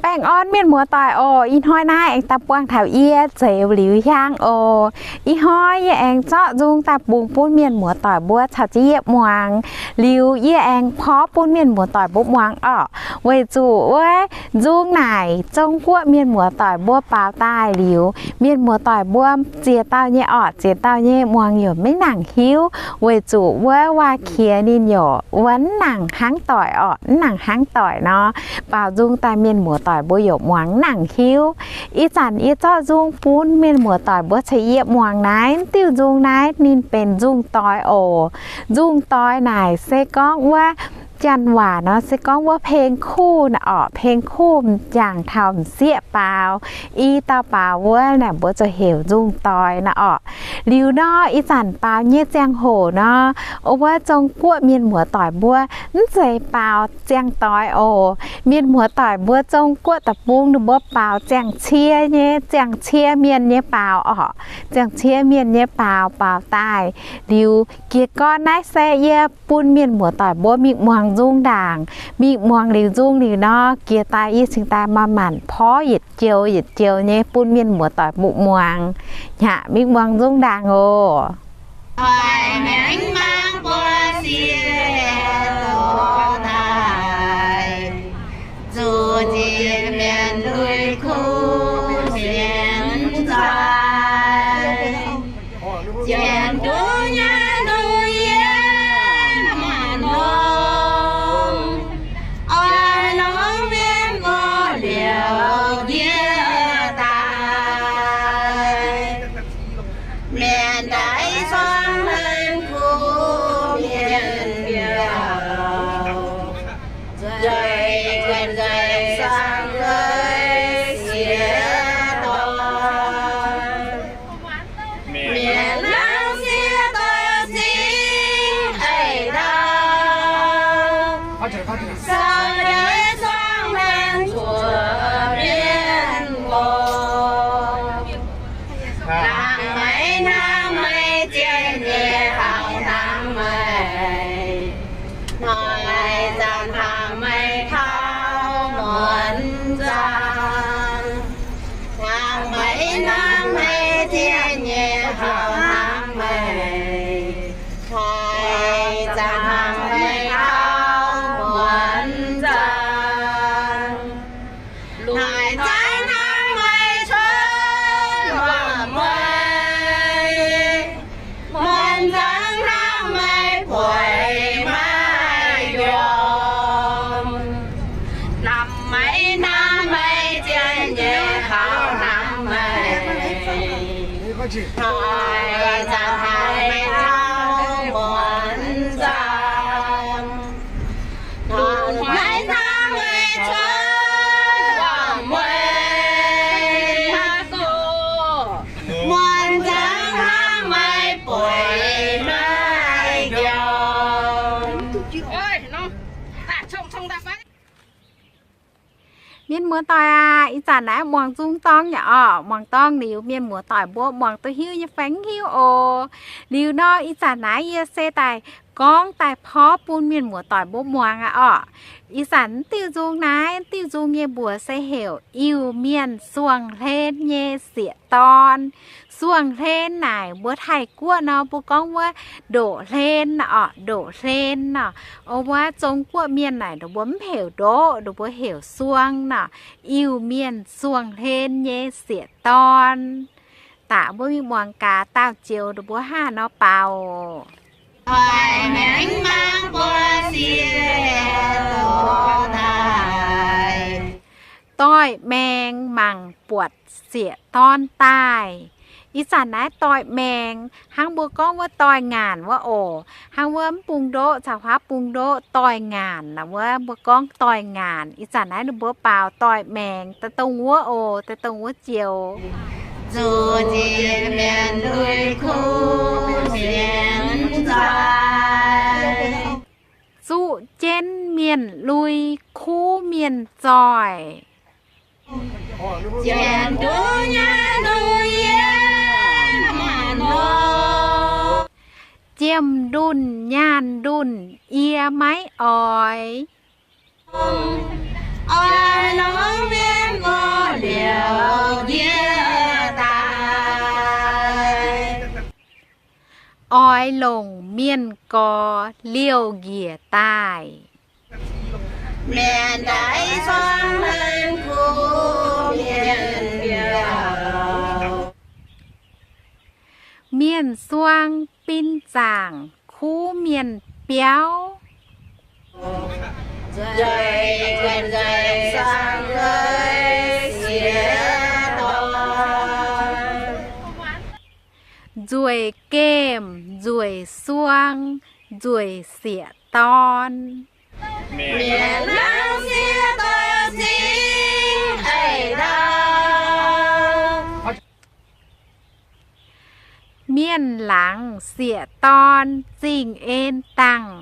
Baengh orn mienh muoz-doic oc. Ih hnoi naaiv aengx daaih buangh taux yie Zeuz Liuz Hiaang oc. Ih hnoi yie aengx zorqv nzung daaih bungx bun mienh muoz-doic mbuo caux jienv yie muangx. Liuz yie aengx porv bun mienh muoz-doic mbuo muangx orqc. Weic zuqc wuov nzung naaic Zong-Guoqv mienh muoz-doic mbuo baaux daaih liuz, mienh muoz-doic mbuo ziex dauh nyei orqc, ziex dauh nyei muangx yaac maiv nangc hiuv, weic zuqc wuov waac-qiex ninh yaac wuov mv nangc hnangv doic orqc, mv nangc hnangv doic nor. Baaux nzung daaih mienh muoz-doic mbuo yaac muangx mv nangc hiuv. Ih zanc yie zorqv nzung bun mienh muoz-doic mbuo caux yie muangx naaiv. Diuh nzung naaiv ninh benx nzung doix oc. Nzung doix naaic se gorngv wuov janx waac nor se gorngv wuov peng kuv naaic orqc, peng kuv m'jangc taux m'sieqv baaux, i dauh baaux wuov naaic mbuo ziouc heuc nzung doix naaic orqc. Liuz nor ih zanc baaux nyei ziangh hoc nor, wuov Zong-Guoqv mienh muoz-doic mbuo mv zeiz baaux ziangh doix oc. Mienh muoz-doic mbuo Zong-Guoqv deic-bung ninh mbuo baaux ziangh cie nyei, ziangh cie mienh nyei baaux orqc, ziangh cie mienh nyei baaux, baaux daaih liuz jiez gorn naaiv se yie bun mienh muoz-doic mbuo mingh muangx nzung ndaangc. Mingh muangx liuz nzung liuz nor, jiex daaih yie cingx daaih maaih maanc porv yietc joux yietc joux nyei bun mienh muoz-doic mbuo muangx. Hnangv mingh muangx nzung ndaangc oc. Zuqc ziex mienh lui kuv sienx zaih, zienx duqv nyaanh duqv yiem maaih norm, oix longx mienh mbuo liouc yie daaih. Mienh daaih suangx hlen kuv mienh mbiauh, nzueic guenx nzueic saeng nzueic siex dorn. Mienh laangz siex dorn zingh eix ndau, sau deix suangx hlen cuotv mienh mbuo. Hnangv meih hnangv meih zien nyei hauv hnangv meih, hnoi zanc hnangv meih kaux muonz zaangc. Hnangv meih hnangv meih zien nyei hauv hnangv meih, hnoi zanc hnangv meih kaux muonz zaangc. Hnoi zanc hnangv meih cuotv muonz mueiz, muonz zanc hnangv meih bueix maiv njormh. Hnangv meih hnangv meih zien nyei hauv hnangv meih, hnoi zanc hnangv meih kaux muonz zaangc. Hnangv meih hnangv meih cuotv muonz mueiz, muonz zanc hnangv meih bueix maiv njormh. Mienh muoz-doic aac, ih zanc naaiv muangx nzung dorng yaac orqc, muangx dorng liuz mienh muoz-doic mbuo muangx duqv hiuv nyei fai mv hiuv oc. Liuz nor ih zanc naaiv yie se daaih gorngv daaih porv bun mienh muoz-doic mbuo muangx aqv orqc. Ih zanc diuh nzung naaiv, diuh nzung nyei mbuox se heuc Iu-Mienh Suangh Hlen Nyei Sieqv Dorn. Suangh hlen naaic mbuo Taiv-Guoqv nor mbuo gorngv wuov ndoqc hlen orqc, ndoqc hlen nor. Wuov Zong-Guoqv mienh naaic ninh mbuo mv heuc ndoqc, ninh mbuo heuc suang nor. Iu-Mienh Suangh Hlen Nyei Sieqv Dorn. Daaih mbuo mingh muangx gaax dauh joux ninh mbuo hnangv nor baaux. Doix-maengx mangc buatc sieqv-dorn daaih. Ih zanc naaiv doix-maengx, hnangv mbuo gorngv wuov doix-ngaanc wuov oc. Hnangv wuov mv bung ndoqv caux huaav bung ndoqv doix-ngaanc naaic wuov, mbuo gorngv doix-ngaanc. Ih zanc naaiv ninh mbuo baaux doix-maengx daaih dongh wuov oc, daaih dongh wuov joux. Zuqc nziex mienh lui kuv sienx zaih, zuqc jienv mienh lui kuv mienh zoih. Zienx duqv nyaanh duqv yiem maaih norm, jiem ndunh nyaanh ndunh yie maiv oix. Oix longx mienh longc mienh gorx liouh njiec daaih. Mienh daaih suang hlen kuv mienh biauv. Mienh suang bin zaangc kuv mienh biauv. Nzueic gemh nzueic suang nzueic sieqv dorn. Mienh laangz sieqv dorn zingh eix ndau. Mienh laangz sieqv dorn zingh en dangh.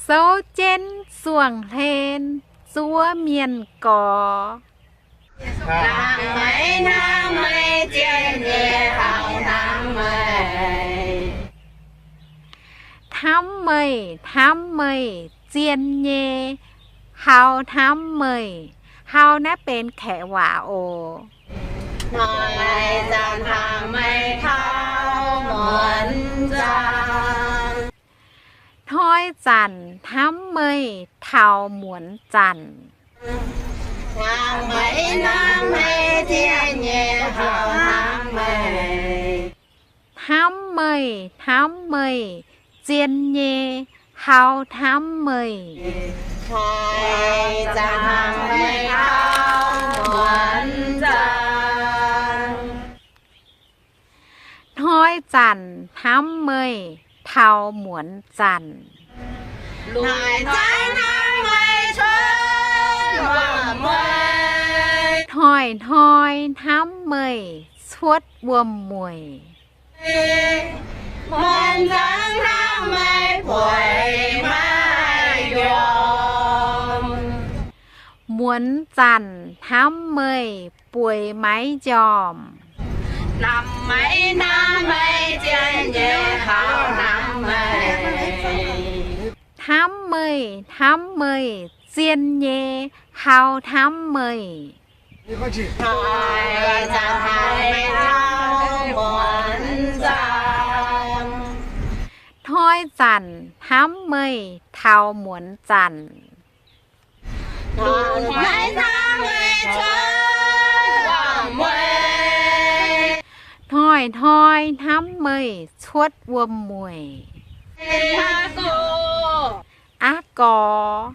Souv jienv suangh hlen zuov mienh gorx. Hnamv meih, hnamv meih, zien nyei, haux hnamv meih. Haux naaiv benx kaeqv waac oc. Hnoi zanc hnamv meih taux muonz zanc. Hnamv meih, hnamv meih, zien nyei, haux hnamv meih. Hnoi zanc hnamv meih taux muonz zanc. Hnoi-hnoi hnamv meih cuotv wuom-mueic. Muonz zanc hnamv meih bueix maiv njormh. Hnamv meih, hnamv meih, zien nyei, haux hnamv meih. Hnoi zanc hnamv meih taux muonz zanc. Hnoi-hnoi hnamv meih cuotv wuom-mueic. Aav gorx,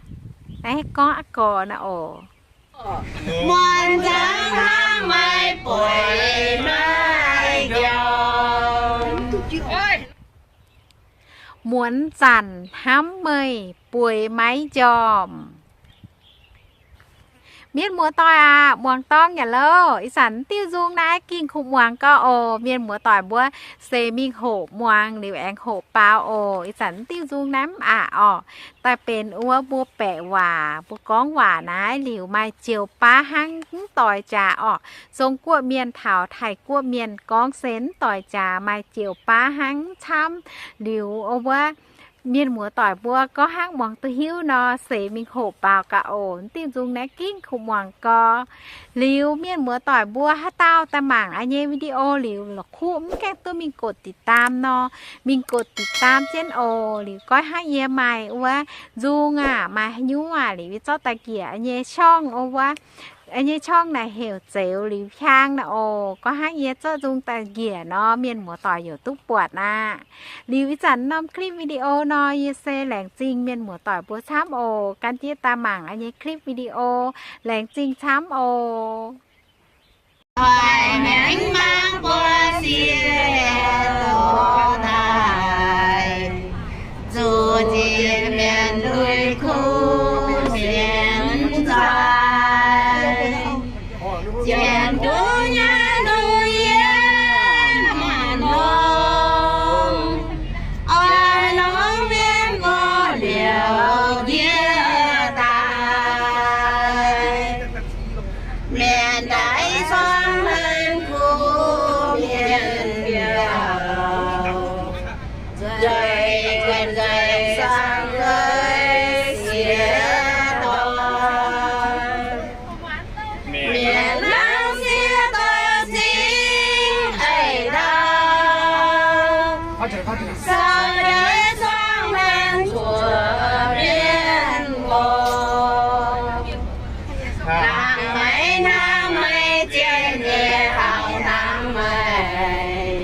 naaiv gorngv aav gorx naaiv oc. Muonz zanc hnamv meih bueix maiv njormh. Mienh muoz-doic aac, muangx dorngx yaac louh. Ih zanc diuh nzung naaiv ging kuv muangx gau oc. Mienh muoz-doic mbuo se mingh hoqc muangx liuz aengx hoqc baaux oc. Ih zanc diuh nzung naaiv mv aqc orqc, daaih benx wuov mbuo baeqc waac, mbuo gorngv waac naaiv liuz maaih joux baav hnangv mv doix jaax orqc. Zong-Guoqv mienh taux Taiv-Guoqv mienh gorngv se mv doix jaax, maaih joux baav hnangv mv camv. Liuz wuov mienh muoz-doic mbuo gorngv hnangv muangx duqv hiuv nor, se mingh hoqc baaux gaax oc. Diuh nzung naaiv ging kuv muangx gau. Liuz mienh muoz-doic mbuo haaix dauh daaih mangc yie nyei video liuz la'kuqv mv gaengh duqv mingh กดติดตาม nor, mingh กดติดตาม jienv oc. Liuz goiv hnangv yie maaih wuov nzung aac, maaih haaix nyungc aac, liuz yie zorqv daaih njiec yie nyei ช่อง wuov, yie nyei ช่อง naaic heuc Zeux Liuz Hiaang naaic oc. Goiv hnangv yie zorqv nzung daaih njiec nor, mienh muoz-doic youc duqv buatc aqv. Liuz ih zanc norm clip video nor, yie se laengz zingh mienh muoz-doic mbuo camv oc. Gan jienv daaih mangc yie nyei clip video. Laengz zingh camv oc. Mienh daaih suang hlen kuv mienh biauv. Caux nyei zuangx mienh zuoqc mienh mbuo, hnangv meih hnamv meih zien nyei kaux hnamv meih,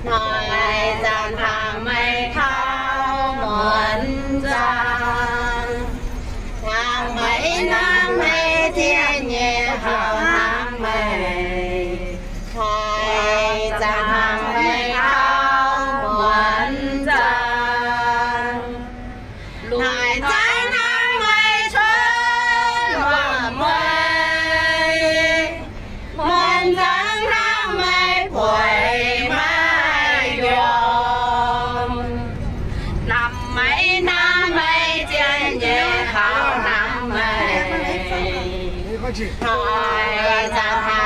hnoi zanc hnamv meih kaux muonz zanc. Hnangv meih hnamv meih zien nyei kaux hnamv meih, hnoi zanc hnamv meih kaux muonz zanc. Hnoi zanc hnamv meih cuotv muonz mueiz, muonz zanc hnamv meih bueix maiv yiem. Hnamv meih hnamv meih zien nyei kaux hnamv meih, hnoi zanc hnamv